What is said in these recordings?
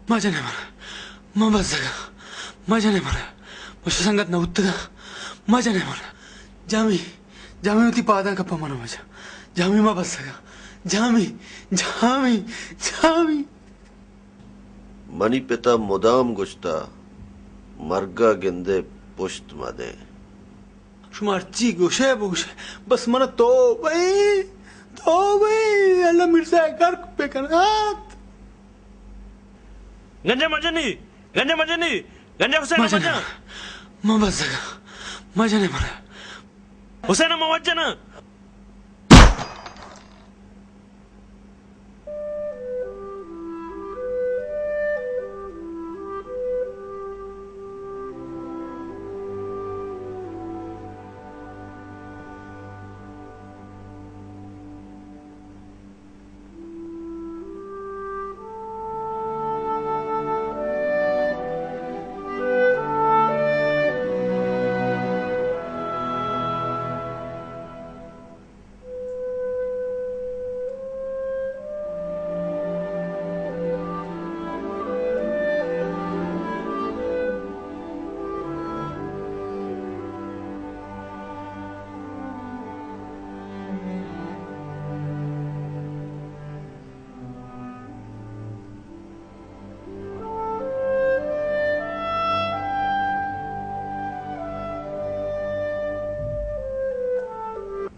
مجن ئے من ءَ، من بزگ آں۔ مجن ئے من ءَ، من شہ سنگت نہ بوتگ آں۔ مجن ئے من ءَ۔ جامی، جامی وتی پاداں کپاں، من ءَ مجن۔ جامی من بزگ آں۔ جامی، جامی، جامی۔ منی پت ءَ مدام گوشتہ، مرگ ءَ گندئے پشت مدئے۔ شما ہرچی گوشئے بگوشئے، بس من ءَ توبہ ایں، توبہ ایں، اللہ مرزا ءَ گرک بکنات۔ گنجا مجنی، گنجا مجنی، گنجا حسین مجن۔ مجن۔ من بزگ آں، مجن ئے من ءَ۔ حسین ءَ من وت جناں۔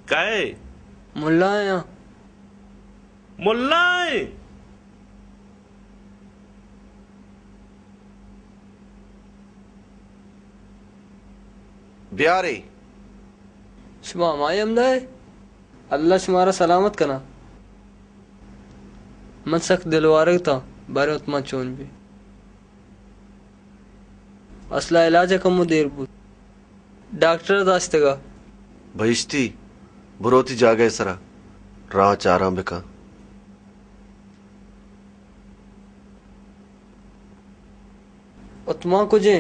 کئے؟ ملا آں۔ ملا ئے؟ بیارے۔ شما ہمائی ہمدا ئے؟ اللہ شمارا سلامت کناں۔ من سک دلوارگ اتاں، باریں اتمان چون بی۔ اصلا علاج ءَ کمو دیر بوت۔ ڈاکٹر ءَ داشتگ ءَ۔ بہشتی، برو وتی جاگہ ءِ سرا، راہ چاراں بکن۔ اتمان کجیں؟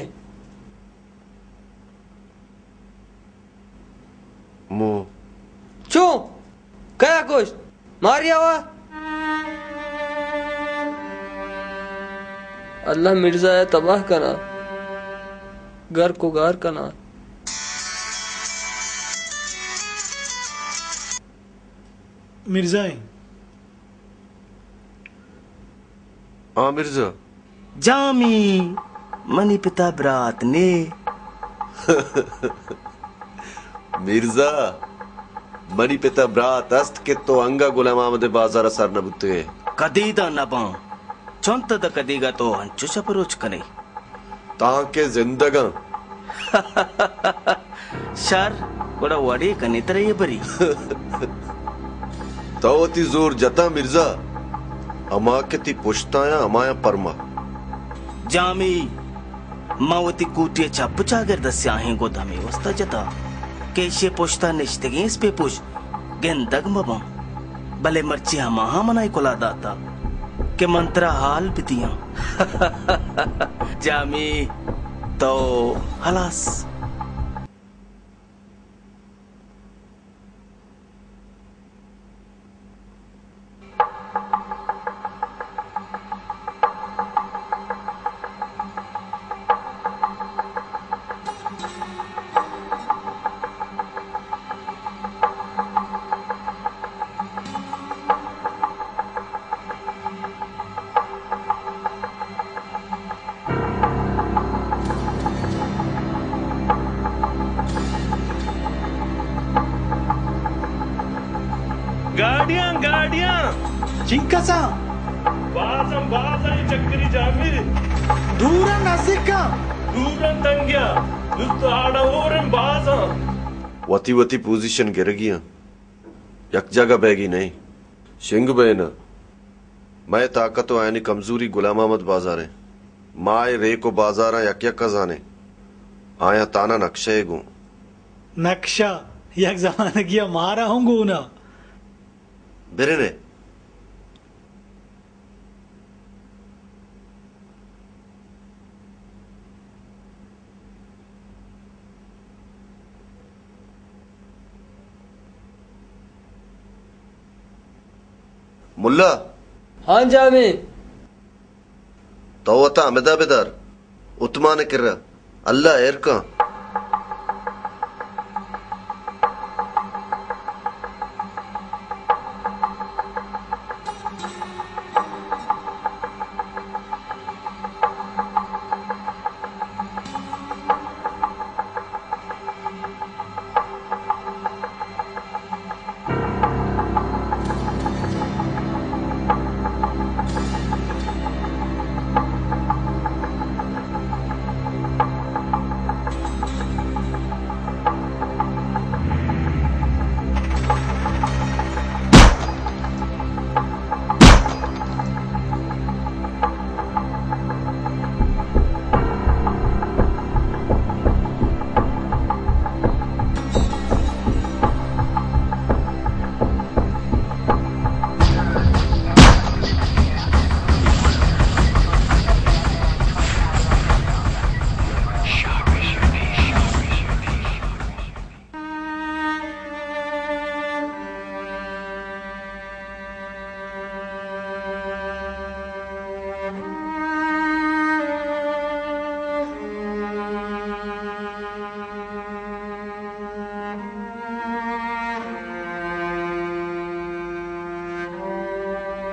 مو۔ چو؟ کیا گوشت؟ ماریا وا؟ اللہ مرزا ءَ تباہ کنات، گرک ءُ گار کنات۔ مرزا ایں۔ آ مرزا۔ جامی، منی پتا برات نے۔ مرزا، منی پتا برات است کہ تو انگا غلام احمد بازار سر نہ بوتگے۔ کدی دا نباں۔ چنت دا کدیگا تو انچو چپ روچ کنے۔ تانکہ زندگاں۔ شر، گڑا وڑے کنے ترا اے بری۔ تو وتی زور جتا مرزا، ہما کہ تی پشتایاں ہمایاں پرما۔ جامی، ما وتی کوٹی چپ چاگرد سیاہیں گد ہمے واسطہ جتا کہ ایشی پشتا نشتگیں اسپے پوش گندگ مہ باں، بلے مرچی ہماہاں منا اے کلاہ داتا کہ من ترا حال بدیاں۔ جامی، تو ہلاس۔ گاڑیاں، گاڑیاں۔ چنکساں؟ بازاں، بازاں، اے چکری جامی۔ دوراں نزیکاں؟ دوراں تنگیا۔ دوست آڑا ہورن بازاں۔ وتی وتی پوزیشن گرگی آں۔ یک جاگہ بیگی نئیں۔ شنگ بئے نہ۔ مئے طاقت و آیانی کمزوری غلام احمد بازار ایں۔ ما اے ریک و بازاراں یک یک ء زانیں۔ آیاں تانا نقشہ ء گوں۔ نقشہ؟ یک زمانگی ء مارا ہوں گون ء۔ برنے۔ ملا۔ ہاں جامی۔ تو وتا ہمدا بدار، عثمان ءِ کرا، اللہ ایر کن۔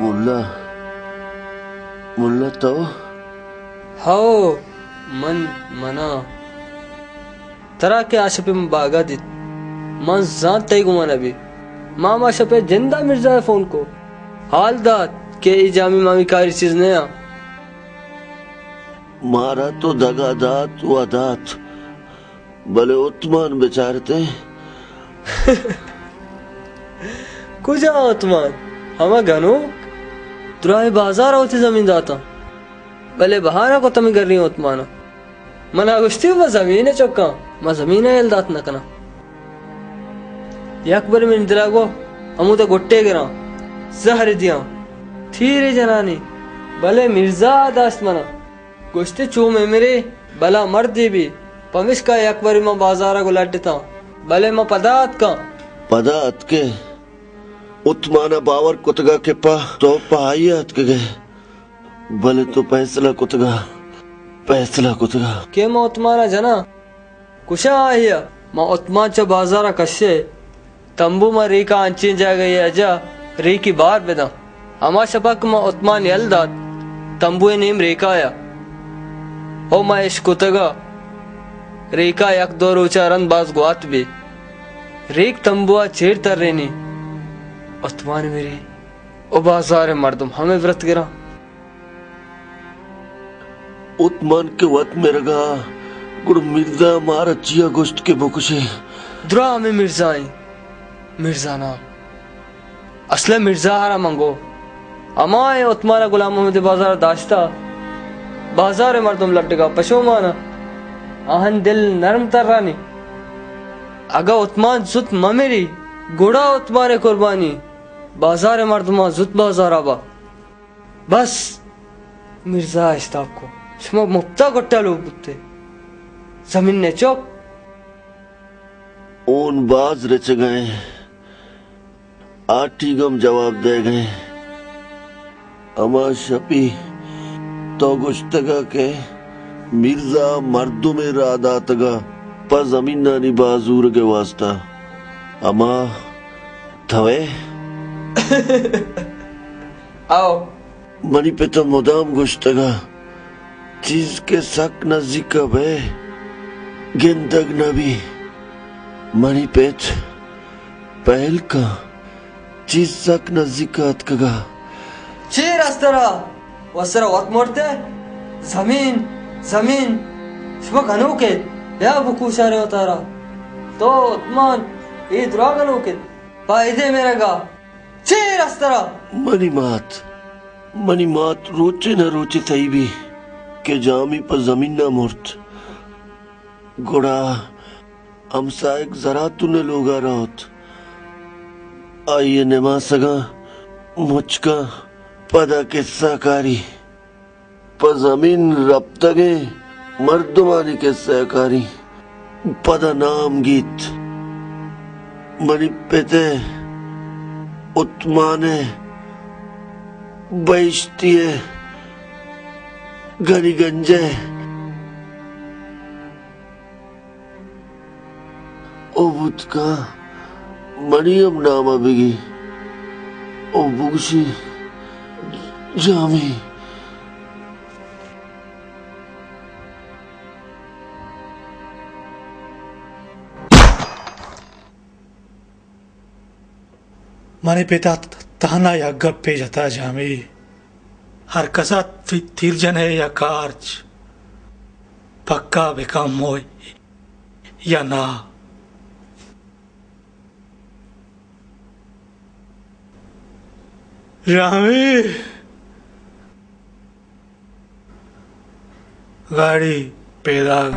ملا، ملا تو؟ ہئو، من، منا۔ ترا کہ آ شپے من باگا دیت، من زانت تئی گمانا بی۔ ما ہما شپے جندا مرزا ءَ فون کو، حال دات کہ اے جامی مامی کاری چیز نیا۔ مارا تو دگا دات و دات، بلے عثمان بچارتے۔ کجا عثمان؟ ہما گنوک؟ دراہ بازار ءَ وتی زمین داتاں، بلے بہارا کت ہمے گریں عثمان ءَ۔ منا گوشتی، ما زمین ءِ چکاں، ما زمین ءَ یل دات نہ کناں۔ یک برے منی دلا گو، ہمودا گٹے گراں، زہر دیاں، تیرے جنانی، بلے مرزا ءَ داشت منا۔ گوشتی، چو مہ مرے، بلا مردے بی، پمیشکا یک برے من بازار ءَ گوں لڈتاں، بلے من پدا اتکاں۔ پدا اتکے؟ عثمان ءَ باور کتگا کہ پہ تو پہ آئی ءَ اتکگے۔ بلے تو پیسلہ کتگا، پیسلہ کتگا۔ کہ من عثمان ءَ جناں، کشاں آئی ءَ۔ من عثمان چہ بازار ءَ کشے، تمبو من ریکا انچیں جاگہے ءَ جا، ریکی بار بداں۔ ہما شپا کہ من عثمان یل دات، تمبو ءِ نیم ریکا یا۔ ہو من اش کتگا، ریکا یک دو روچا رند باز گوات بی۔ ریک تمبو ءَ چیر ترینی۔ عثمان مرے، او بازار ءِ مردم ہمے برت گراں۔ عثمان کہ وت مرگا، گڑا مرزا مارا چیا گوشت کہ بکشے؟ دراہ ہمے مرزا ایں۔ مرزا نام۔ اصل ءَ مرزا ءَ را من گو۔ ہما اے عثمان ءَ غلام محمد بازار ءَ داشتا۔ بازار ءِ مردم لڈگا پشومان ءَ۔ آہن دل نرم ترانی۔ اگاں عثمان زوت مہ مری، گڑا عثمان ءِ قربانی۔ بازار ءِ مردماں زوت بازار ءَ با۔ بس، مرزا ءَ اشتاپ کو۔ شما مپتا گٹا لوگ بوتے۔ زمین نے چک۔ اون باز رچگئے۔ آٹیگ ہم جواب دئیگئے۔ ہما شپی تو گوشتگا کہ مرزا مردمے راہ داتگا پہ زمینانی بازورگئے واستا۔ ہما توئے؟ او۔ منی پت ءَ مدام گوشتگ ءَ، چیز کہ سک نزیک ءَ بئے، گندگ نہ بی۔ منی پت پہل کن، چیز سک نزیک ءَ اتکگ ءَ۔ چیر است ترا؟ وسرا وت مرتے؟ زمین، زمین۔ شما گنوک ات، بیا بکوشارے وتارا۔ تو عثمان، اے درا گنوک ات۔ پائدے میرگا۔ چیر است ترا؟ منی مات، منی مات روچے نہ روچے تئی بی کہ جامی پہ زمین ءَ مرت۔ گڑا ہمساہگ زراتون ءِ لوگ ءَ روت۔ آئی ءِ نماسگاں مچکاں پدا کسہ کاری۔ پہ زمین رپتگیں مردمانی کسہ کاری، پدا نام گیت۔ منی پت ءِ، عثمان ءِ بہشتی ءِ گنی گنج ءَ او بوت کن، منی ہم نام ءَ بگی او بگوشی جامی۔ منی پت ءَ تہنا یک گپے جتا جامی، ہر کس ءَ تی-، تیر جن ئے یا کارچ، پکا بکن موئی یا نا۔ جامی۔ گاڑی پیداگ۔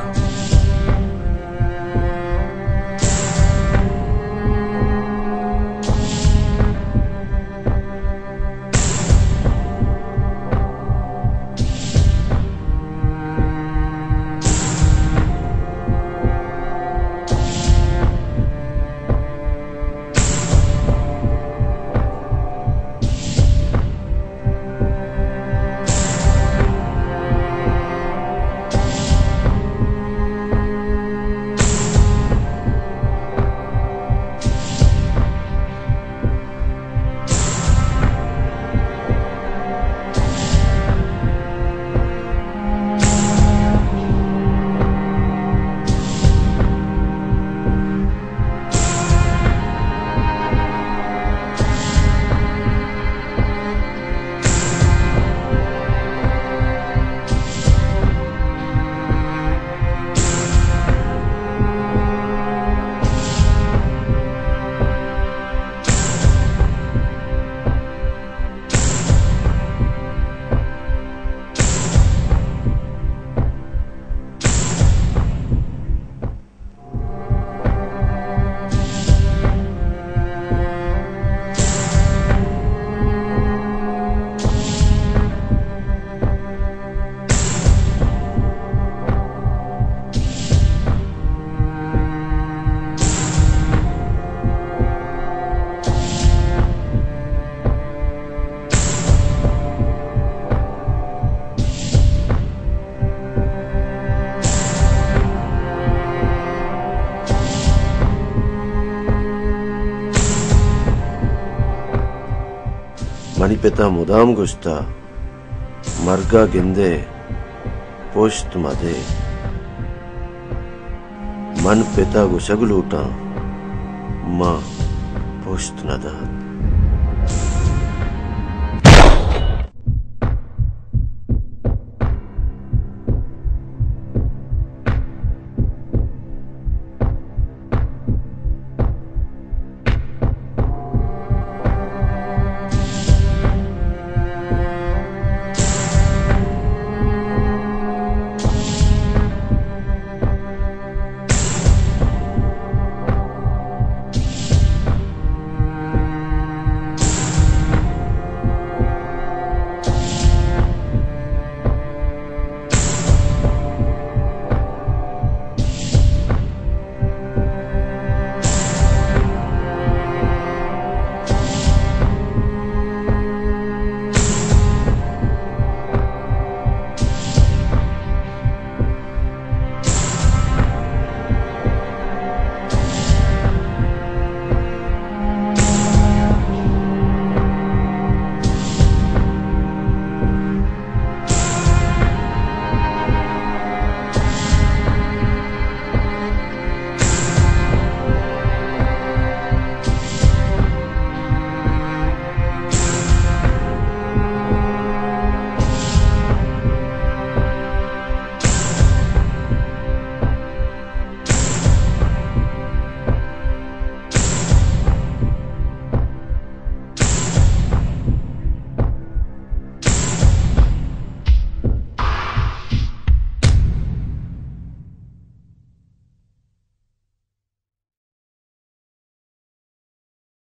منی پت ءَ مدام گوشتہ، مرگ ءَ گندئے، پشت مدئے۔ من پت ءَ گوشگ لوٹاں، من پشت نہ دات۔